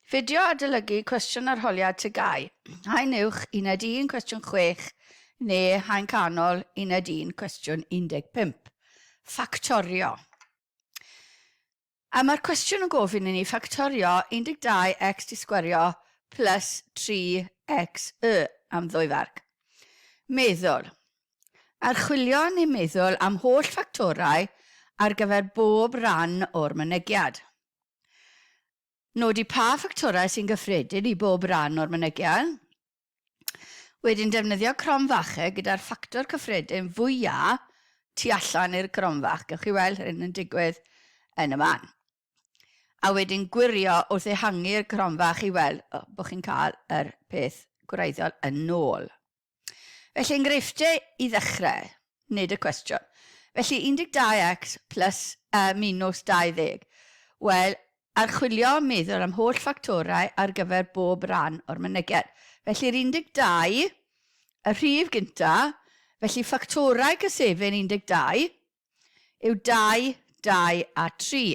Fideo adolygu cwestiwn arholiad TGAU, Haen Uwch, Uned 1, Cwestiwn 6, neu Haen Canol, Uned 1, Cwestiwn 15. Ffactorio. A mae'r cwestiwn yn gofyn i ni ffactorio 12x di sgwario plus 3x y am ddwy farc. Meddwl. Archwilio neu meddwl am holl ffactorau ar gyfer bob rhan o'r mynegiad. Nodi pa ffactorau sy'n gyffredin i bob rhan o'r mynegiant. Wedyn defnyddio cromfachau gyda'r ffactor cyffredin fwya tu allan i'r cromfach. Gewch chi weld hyn yn digwydd yn y man. A wedyn gwirio wrth ehangu'r cromfach i weld bod chi'n cael yr peth gwreiddiol yn ôl. Felly enghreifftiau i ddechrau, nid y cwestiwn. Felly 12x plus uh, minus 20. Wel, archwilio meddwl am holl ffactorau ar gyfer bob rhan o'r mynegiad. Felly'r 12, y rhif gynta, felly ffactorau cysefin 12, yw 2, 2 a 3.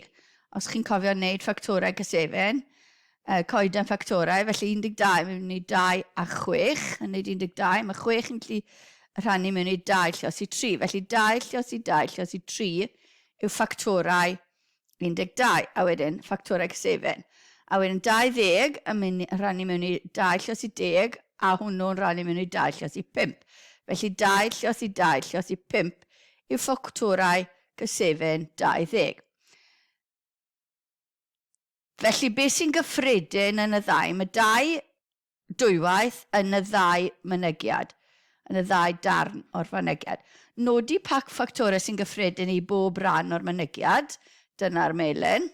Os chi'n cofio wneud ffactorau cysefin, coeden ffactorau, felly 12 mewn i 2 a 6, yn wneud 12, mae 6 yn gallu rhannu mewn i 2 llos i 3. Felly 2 llos i 2 llos i 3 yw ffactorau 12, a wedyn ffactorau cysefin. A wedyn 20 yn mynd rhannu mewn i 2 llos i 10, a hwnnw'n rhannu mewn i 2 llos i 5. Felly 2 llos i 2 llos i 5 yw ffactorau cysefin 20. Felly beth sy'n gyffredin yn y ddau? Mae dau dwywaith yn y ddau mynegiad, yn y ddau darn o'r fynegiad. Nodi pac ffactorau sy'n gyffredin i bob rhan o'r mynegiad, dyna'r melyn.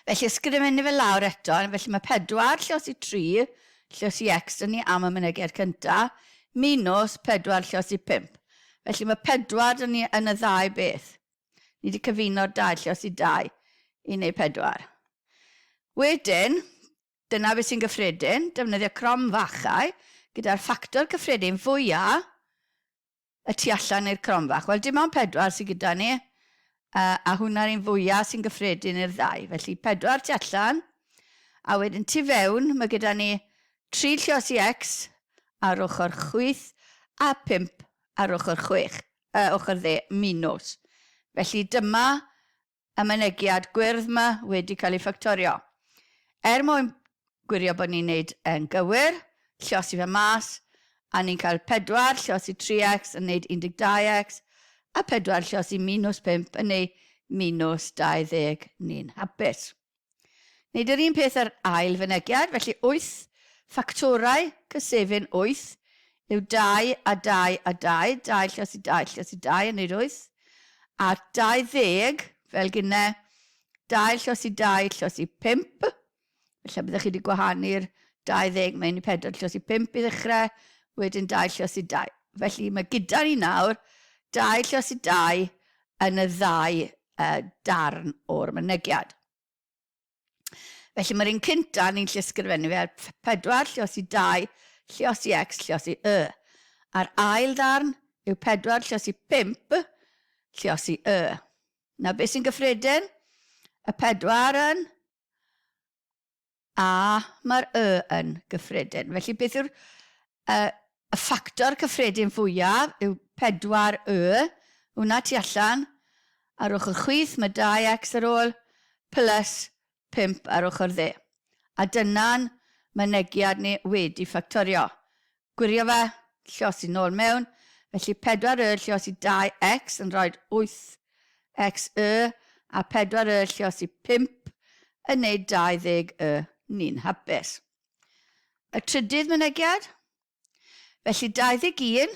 Felly ysgrifennu fe lawr eto, felly mae 4 llos i 3 llos i x dyn ni am y mynegiad cyntaf, minus 4 llos i 5. Felly mae 4 dyn ni yn y ddau beth. Ni wedi cyfuno'r 2 llos i 2 i wneud 4. Wedyn, Dyna beth sy'n gyffredin, defnyddio cromfachau gyda'r ffactor cyffredin fwya y tu allan i'r cromfach. Wel, dim ond pedwar sydd gyda ni, a hwnna'r un fwya sy'n gyffredin i'r ddau. Felly pedwar tu allan, a wedyn tu fewn mae gyda ni 3 llios i x ar ochr chwith a 5 ar ochr chwech, ochr dde, minus. Felly dyma y mynegiad gwyrdd 'ma wedi cael ei ffactorio. Er mwyn gwirio bod ni'n neud e'n gywir, llosi fe mas, a ni'n cael 4 llosi 3x yn neud 12x, a 4 llosi minus 5 yn neud minus 20, ni'n hapus. Wneud yr un peth ar ail fynegiad, felly 8 ffactorau cysefin 8 yw 2 a 2 a 2, 2 llos i 2 llos i 2 yn wneud 8, a 20, fel gynne, 2 llos i 2 llos i 5, felly byddech chi wedi gwahanu'r 20 mewn i 4 llos i 5 i ddechrau, wedyn 2 llos i 2. Felly mae gyda ni nawr 2 llos i 2 yn y ddau darn o'r mynegiad. Felly mae'r un cynta ni'n lle ysgrifennu fe ar 4 llios i 2, llios i x, llios i y. A'r ail ddarn yw 4 llios i 5, llios i y. Na beth sy'n gyffredin? Y 4 yn A mae'r y yn gyffredin. Felly beth yw'r uh, y ffactor cyffredin fwyaf yw 4 y, hwnna tu allan, ar ochr chwith mae 2x ar ôl, plus 5 ar ochr dde. A dyna'n mynegiad ni wedi ffactorio. Gwirio fe, llosi nôl mewn, felly 4 y llosi 2x yn rhoi 8x y, a 4 y llosi 5 yn neud 20 y. Ni'n hapus. Y trydydd mynegiad, felly 21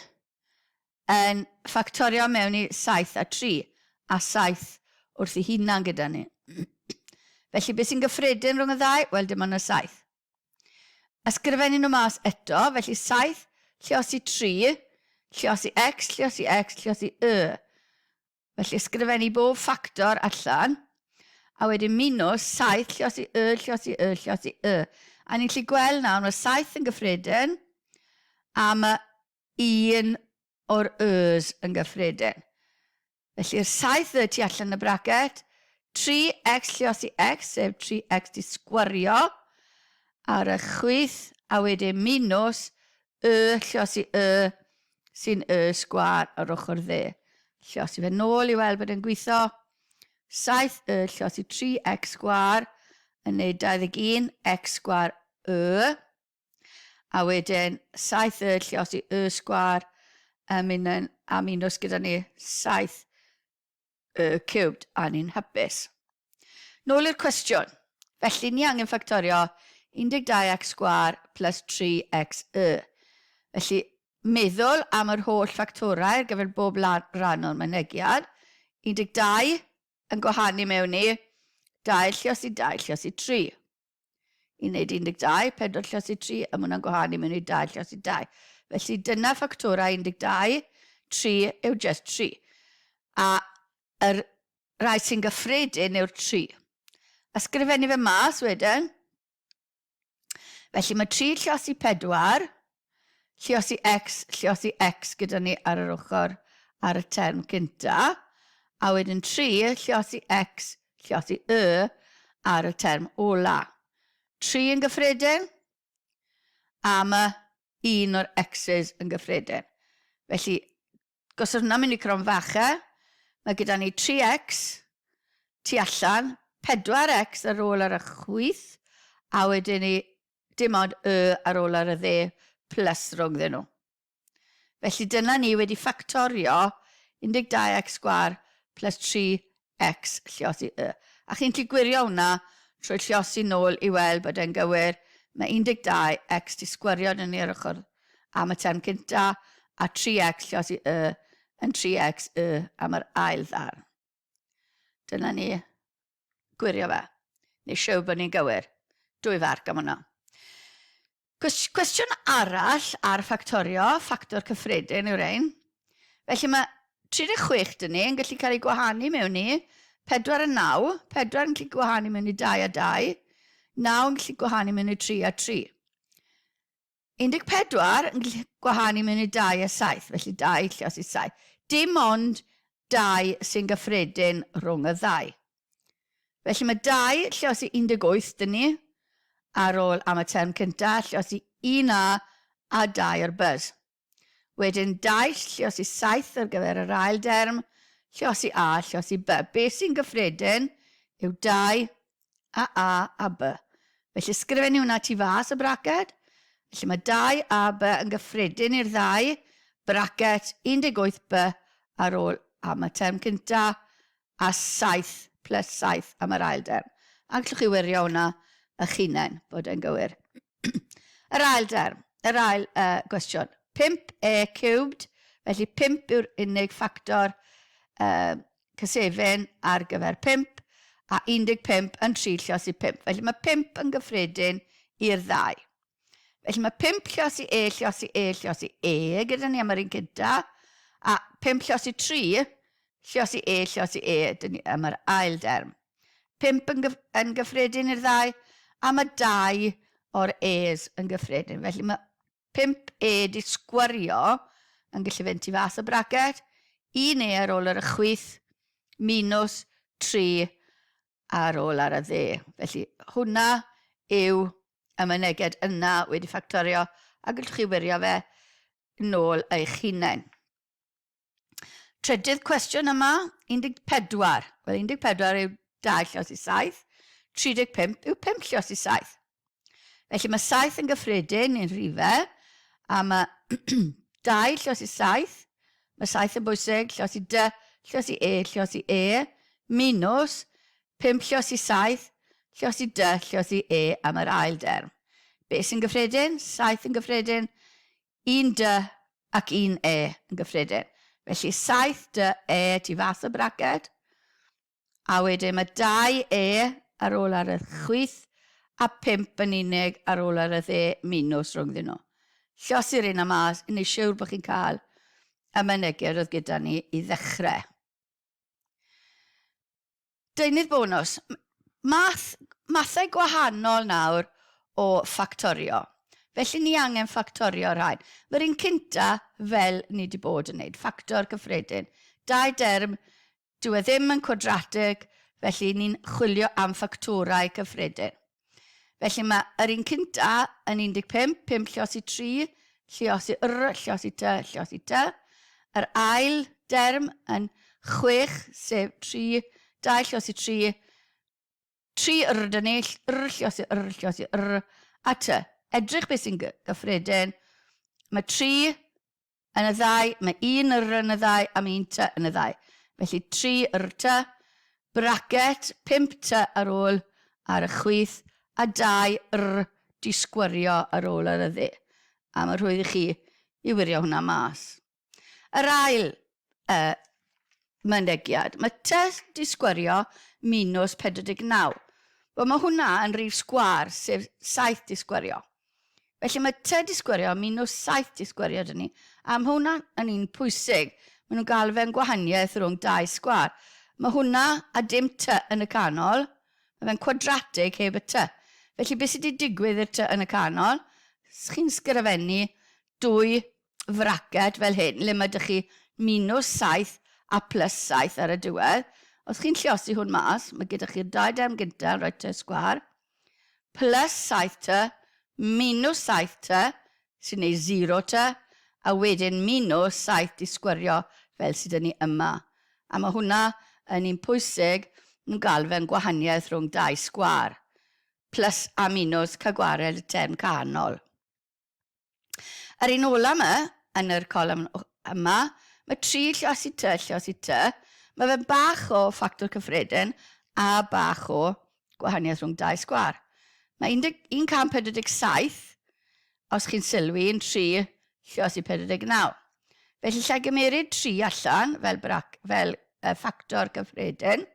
yn ffactorio mewn i 7 a 3, a 7 wrth ei hunan gyda ni. Felly beth sy'n gyffredin rhwng y ddau? Wel, dim ond y 7. Ysgrifennu nhw mas eto, felly 7 lliosi 3, lliosi x, lliosi x, lliosi y. Felly ysgrifennu bob ffactor allan, a wedyn minus 7 lliosi y, lliosi y, lliosi y. A ni'n gallu gweld nawr, mae 7 yn gyffredin, a mae un o'r y's yn gyffredin. Felly'r 7 y tu allan y bracet, 3x lliosi x, sef 3x di sgwario ar y chwith, a wedyn minus y lliosi y sy'n y sgwar ar ochr dde. Lliosi fe nôl i weld bod e'n gweithio. 7 y lliosi 3x sgwar yn neud 21 x sgwar y. A wedyn 7 y lliosi y sgwar yn mynd yn, a minus gyda ni 7 y cubed a ni'n hapus. Nôl i'r cwestiwn. Felly ni angen ffactorio 12x sgwâr plus 3x y. Felly meddwl am yr holl ffactorau ar gyfer bob rhan o'r mynegiad. 12 yn gwahanu mewn i 2 lliosi 2 lliosi 3. I wneud 12, 4 lliosi 3, a mae hwnna'n gwahanu mewn i 2 lliosi 2. Felly dyna ffactorau 12, 3 yw just 3. A yr rhai sy'n gyffredin yw'r 3. Ysgrifennu fe mas wedyn. Felly mae 3 lliosi 4, lliosi x, lliosi x gyda ni ar yr ochr ar y term cynta, a wedyn 3 lliosi x, lliosi y ar y term ola. 3 yn gyffredin, a mae un o'r x's yn gyffredin. Felly, gosod hwnna mewn i cronfachau, mae gyda ni 3x tu allan, 4x ar ôl ar y chwith, a wedyn ni dim ond y ar ôl ar y dde plus rhwngddyn nhw. Felly dyna ni wedi ffactorio 12x sgwar plus 3x lliosi y. A chi'n gallu gwirio hwnna trwy lliosi nôl i weld bod e'n gywir. Mae 12x di sgwario dyn ni ar ochr am y term cynta a 3x lliosi y yn 3x y am yr ail ddarn. Dyna ni. Gwirio fe. Neu siw bod ni'n gywir. Dwy farc am hwnna. Cwestiwn arall ar ffactorio, ffactor cyffredin yw'r ein. Felly mae 36 dyn ni yn gallu cael ei gwahanu mewn i 4 a 9, 4 yn gallu gwahanu mewn i 2 a 2, 9 yn gallu gwahanu mewn i 3 a 3. 14 yn gallu gwahanu mewn i 2 a 7, felly 2 llios i 7. Dim ond 2 sy'n gyffredin rhwng y ddau. Felly mae 2 llios i 18 dyn ni, ar ôl am y term cyntaf, llios i 1A a 2 o'r buzz. Wedyn 2 llios i 7 ar gyfer yr ail derm, llios i A, llios i B. Beth sy'n gyffredin yw 2 a A a B. Felly sgrifennu hwnna tu fas y braced. Felly mae 2 A B yn gyffredin i'r ddau, bracet 18B ar ôl am y term cynta a 7 plus 7 am yr ail derm. A gallwch chi wirio hwnna eich hunain bod e'n gywir. Yr ail derm, yr ail uh, gwestiwn. 5e cubed, felly 5 yw'r unig ffactor uh, cysefin ar gyfer 5, a 15 yn 3 llios i 5. Felly mae 5 yn gyffredin i'r ddau. Felly mae 5 llios i E, llios i E, llios i E gyda ni am yr un cynta, a 5 llios i 3, llios i E, llios i E, dyn ni am yr ail derm. 5 yn, gyf yn gyffredin i'r ddau, a mae 2 o'r E's yn gyffredin. Felly mae 5 E di sgwario yn gallu fynd tu fas y bracet, 1 E ar ôl ar y chwith, minus 3 ar ôl ar y dde. Felly hwnna yw y mynegiad yna wedi ffactorio a gallwch chi wirio fe nôl eich hunain. Trydydd cwestiwn yma, 14. Wel, 14 yw 2 llios i 7, 35 yw 5 llios i 7. Felly mae 7 yn gyffredin i'n rhifau, a mae 2 llios i 7, mae 7 yn bwysig, llios i D, llios i E, llios i E, minus 5 llios i 7, llios i D, llios i E am yr ail derm. Be sy'n gyffredin? 7 yn gyffredin, Un D ac un E yn gyffredin. Felly 7 D E tu fas y braced, a wedyn mae 2 E ar ôl ar y chwith a 5 yn unig ar ôl ar y dde minws rhwngddyn nhw. Llosi'r un am mas i wneud siwr bod chi'n cael y mynegiad oedd gyda ni i ddechrau. Deunydd bonws. Math, mathau gwahanol nawr o ffactorio. Felly ni angen ffactorio rhain. Mae'r un cynta fel ni wedi bod yn wneud, ffactor cyffredin. Dau derm, dyw e ddim yn cwadratig, Felly ni'n chwilio am ffactorau cyffredin. Felly mae yr un cynta yn 15, 5 lliosi 3, lliosi r, lliosi t, lliosi t. Yr ail derm yn 6, sef 3, 2 lliosi 3, 3 r dyn ni, r lliosi r, lliosi r, a t. Edrych beth sy'n gyffredin. Mae 3 yn y ddau, mae un R yn y ddau a mae un T yn y ddau. Felly 3 R T, bracet, 5 T ar ôl ar y chwith a 2 R di sgwario ar ôl ar y dde. A mae rhwydd i chi i wirio hwnna mas. Yr ail uh, mynegiad, mae T di sgwario minus 49. Wel, mae hwnna yn rhif sgwar, sef 7 di sgwario. Felly mae T di sgwario minus 7 di sgwario dyn ni, a mae hwnna yn un pwysig. Maen nhw'n gael fe'n gwahaniaeth rhwng dau sgwar. Mae hwnna a dim T yn y canol, mae fe'n cwadratig heb y T. Felly beth sydd wedi digwydd i'r T yn y canol? Chi'n sgrifennu dwy fraced fel hyn, le mae dych chi minus 7 a plus 7 ar y diwedd. Os chi'n lliosi hwn mas, mae gyda chi'r dau derm gyntaf yn rhoi T sgwar, plus 7T minus 7T, sy'n neud 0T, a wedyn minus 7 di sgwario fel sydd 'da ni yma. A mae hwnna yn un pwysig, nhw'n galw fe'n gwahaniaeth rhwng dau sgwâr. Plus a minus cael gwared y term canol. Yr un ola yma, yn yr column yma, mae 3 lliosi T, lliosi T. Mae fe'n bach o ffactor cyffredin a bach o gwahaniaeth rhwng dau sgwâr. Mae 147, os chi'n sylwi, yn 3 lliosi 49. Felly lle gymeryd 3 allan fel, brac, fel uh, ffactor cyffredin,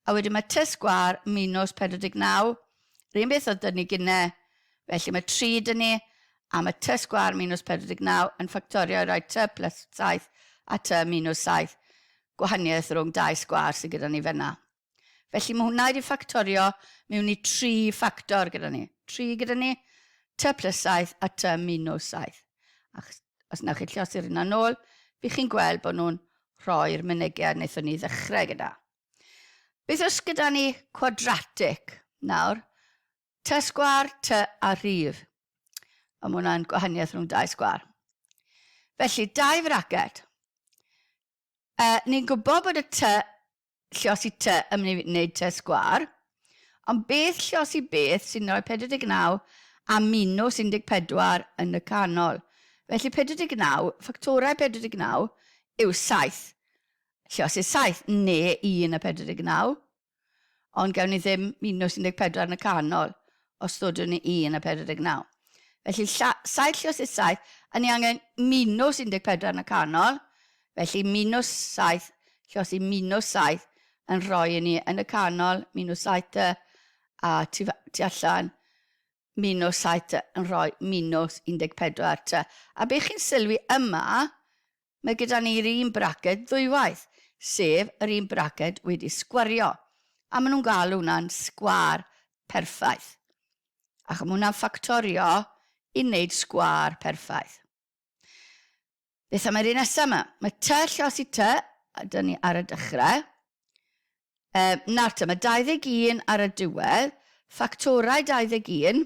A wedyn mae t sgwâr minus 49, yr un beth oedd dyn ni gynne, felly mae 3 dyn ni, a mae t sgwâr minus 49 yn ffactorio i roi t plus 7 a t minus 7, gwahaniaeth rhwng dau sgwâr sydd gyda ni fyna. Felly mae hwnna wedi ffactorio mewn i tri ffactor gyda ni. 3 gyda ni, t plus 7 a t minus 7. Ac os wnewch chi lliosi'r yna nôl, fi chi'n gweld bod nhw'n rhoi'r mynegiad wnaethon ni ddechrau gyda. Beth os gyda ni quadratic nawr? T sgwar, T a rhif. A mae hwnna'n gwahaniaeth rhwng dau sgwar. Felly, dau fracet. Uh, ni'n gwybod bod y T lliosi T yn mynd i wneud T sgwar, ond beth lliosi beth sy'n rhoi 49 a minws 14 yn y canol? Felly 49, ffactorau 49 yw 7. Lliosi 7 neu 1 a 49. Ond gawn ni ddim minus 14 yn y canol os ddodwn ni 1 a 49. Felly 7 lliosi 7, a ni angen minus 14 yn y canol, felly minus 7 lliosi minus 7 yn rhoi i ni yn y canol minus 7 t a tu, tu allan minus 7 t yn rhoi minus 14 t. A be chi'n sylwi yma, Mae gyda ni'r un braced ddwywaith, sef yr un braced wedi sgwario. A maen nhw'n galw hwnna'n sgwâr perffaith. Ac mae hwnna'n ffactorio i wneud sgwâr perffaith. Beth am yr un nesaf yma? Mae T llosi T, a dyn ni ar y dechrau. Um, nawr te, mae 21 ar y diwedd, ffactorau 21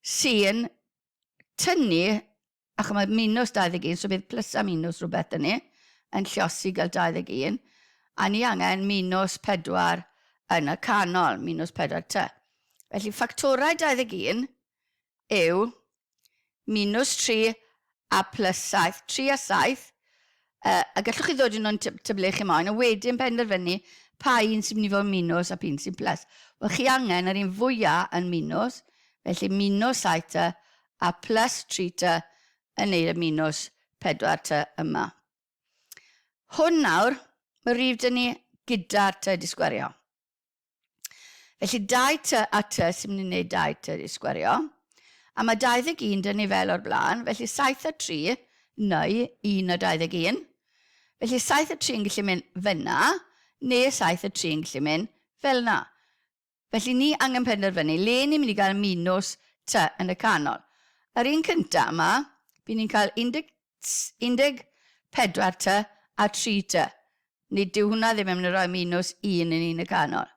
sy'n tynnu Ac mae minus 21, so bydd plus a minus rhywbeth dyn ni, yn lliosi gael 21. A ni angen minus 4 yn y canol, minus 4 t. Felly ffactorau 21 yw minus 3 a plus 7, 3 a 7, uh, a gallwch chi ddod i nhw'n tyble chi moyn, a wedyn penderfynu pa un sy'n mynd i fod yn minus a pa un sy'n plus. Wel, chi angen yr un fwyaf yn minus, felly minus 7 t a plus 3 t yn neud y minus 4 t yma. Hwn nawr, mae rif dyn ni gyda'r t di sgwario. Felly 2 t a t sy'n mynd i wneud 2 t di sgwario. A mae 21 dyn ni fel o'r blaen, felly 7 a 3 neu 1 a 21. Felly 7 a 3 yn gallu mynd fyna, neu 7 a 3 yn gallu mynd fel yna. Felly ni angen penderfynu le ni'n mynd i gael minws t yn y canol. Yr un cyntaf yma, bydd ni'n cael 14 t a 3 t. Nid dyw hwnna ddim yn mynd i roi minus 1 yn un y canol.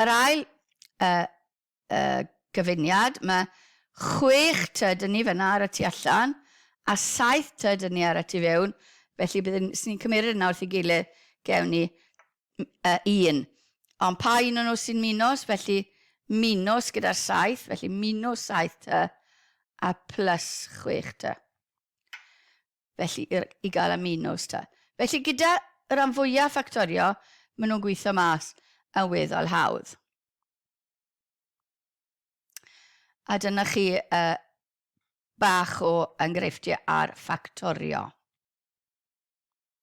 Yr ail uh, uh, gyfuniad, mae 6 ty dyn ni fyna ar y tu allan, a 7 ty dyn ni ar y tu fewn, felly byddwn ni'n cymryd yna wrth ei gilydd, gewn ni uh, 1. Ond pa un o'n nhw sy'n minus? Felly minus gyda'r 7, felly minus 7 ty a plus 6 ty. Felly i, i gael y minus ty. Felly gyda y rhan fwyaf ffactorio, maen nhw'n gweithio mas yn weddol hawdd. A dyna chi uh, bach o enghreifftiau ar ffactorio.